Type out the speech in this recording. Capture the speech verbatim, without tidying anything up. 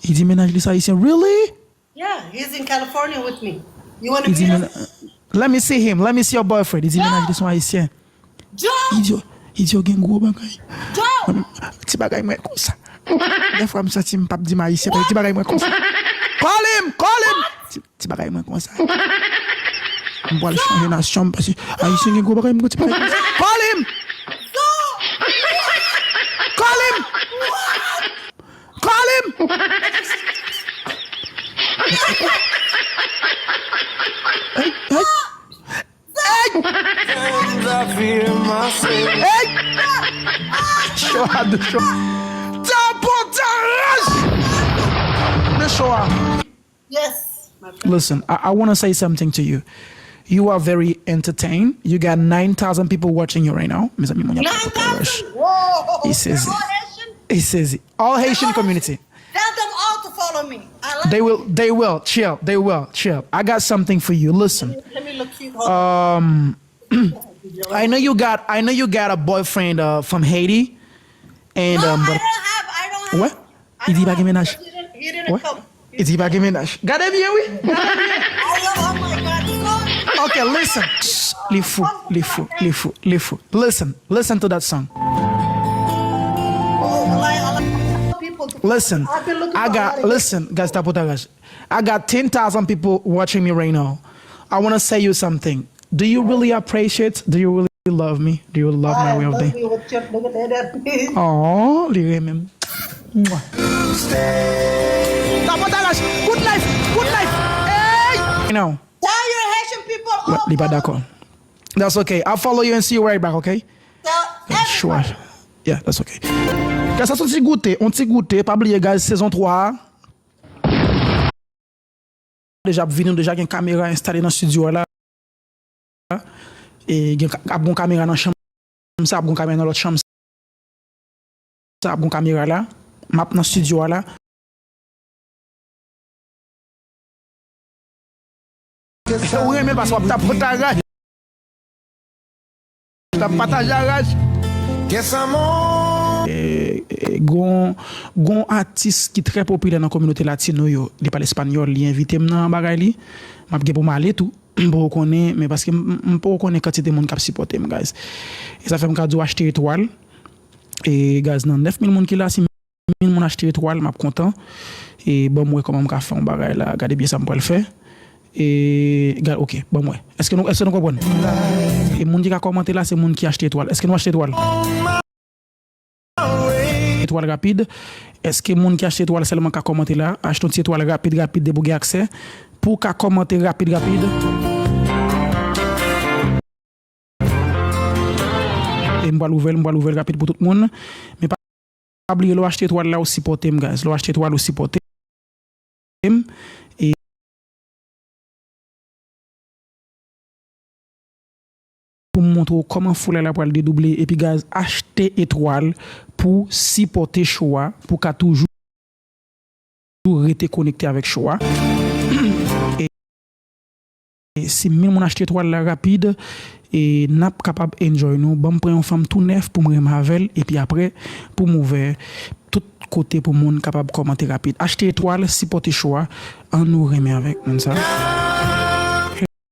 Li di mennaj li se ayisyen. Really? Yeah, he's in California with me. You want to Li di meet men- him? Let me see him. Let me see your boyfriend. Li di mennaj li se yon ayisyen. Joe! Idyo, idyo gen gwo bagay. Joe! Ti bagay mwen konsa. Dèfwa m santi m p ap di m ayisyen, men ti bagay mwen konsa. Call him! Call him! Ti, ti bagay mwen konsa. M pral chanje nasyon m paske ayisyen gen gwo bagay, m gon ti bagay konsa. Call him! Call him! Call him! Hey, hey. Hey! Hey! Cho a de cho. Tapotaj! De cho a. Yes, my friend. Listen, I, I want to say something to you. You are very entertained. You got nine thousand people watching you right now. Mes amis, mon Nine thousand? Whoa! He says They're it. All Haitian? He says it. All Haitian community. Tell them all to follow me. I like They will. They will. Chill. They will. Chill. I got something for you. Listen. Let me look cute. Hold on. Um, I know you got. I know you got a boyfriend uh, from Haiti, and No, um, I but don't have. I don't have. What? I Il dit don't pas qu'il have, ménage. He didn't, he didn't What? Come. Il dit pas qu'il ménage. Gardez bien, oui. Oh, oh my God. It's on. Okay, listen. Li fou, li fou, li fou, li fou. Listen, listen to that song. Oh, like, a lot of people. Listen, I've been looking I for a lot got, of listen, guys, tapotaj. I got ten thousand people watching me right now. I want to say you something. Do you really appreciate? Do you really love me? Do you love my I way of love being? You with your, look at that. Oh, li renmen m. Mwah. Tapotaj, good life, good life. Hey! You know, Tell your Haitian people all Li pa dakò. That's okay. I'll follow you and see you right back, okay? Tell Sure. everybody. Yeah, that's okay. Guys, sa se yon ti goute, yon ti goute. Pa bliye, guys, sezon twa a. Deja ap vini, nou deja gen kamera enstale nan estidyo a la. E gen ka- ap gon kamera nan chanm sa, ap gon kamera nan lòt chanm sa, ap gon kamera la. M ap nan estidyo a la. Ou renmen l paske w ap tapotaj. T ap pataje a raj. E, e, gon, gon atis ki trè popilè nan kominote latino yo, li pale espanyòl, li envite m nan bagay li. M ap gen pou m ale tou. M poko konnen, men paske m, m, m poko konnen kantite moun k ap sipòte m, guys. E sa fè m ka di w achte etwal. E, guys, nan nèf mil moun ki la, si mil moun achte etwal, m ap kontan. E ban m wè kòman m ka fè yon bagay la. Gade byen sa m pral fè. E gade, ok, ban m wè. Èske nou, èske nou konprann? E moun ki ka kòmante la, se moun ki achte etwal. Èske nou achte etwal? Etwal rapid. Èske moun ki achte etwal sèlman ka kòmante la? Achte yon ti etwal rapid, rapid, depi w gen aksè. Pou w ka kòmante rapid, rapid. E m pral ouvè l, m pral ouvè l rapid pou tout moun. Men pa, pa bliye, lè w achte etwal la, ou sipòte m, guys. Lè w achte etwal, ou sipòte m. E pou m montre w kòman foulay la pral dedouble. Epi, guys, achte etwal pou sipòte show a, pou ka toujou rete konekte avèk show a. E, e si mil moun achte etwal la rapid, e n ap kapab enjoy nou. Ban m pran yon fanm tou nèf pou m renmen avè l, epi apre, pou m ouvè tout kote pou moun kapab kòmante rapid. Achte etwal, sipòte show a, ann nou renmen avèk moun sa.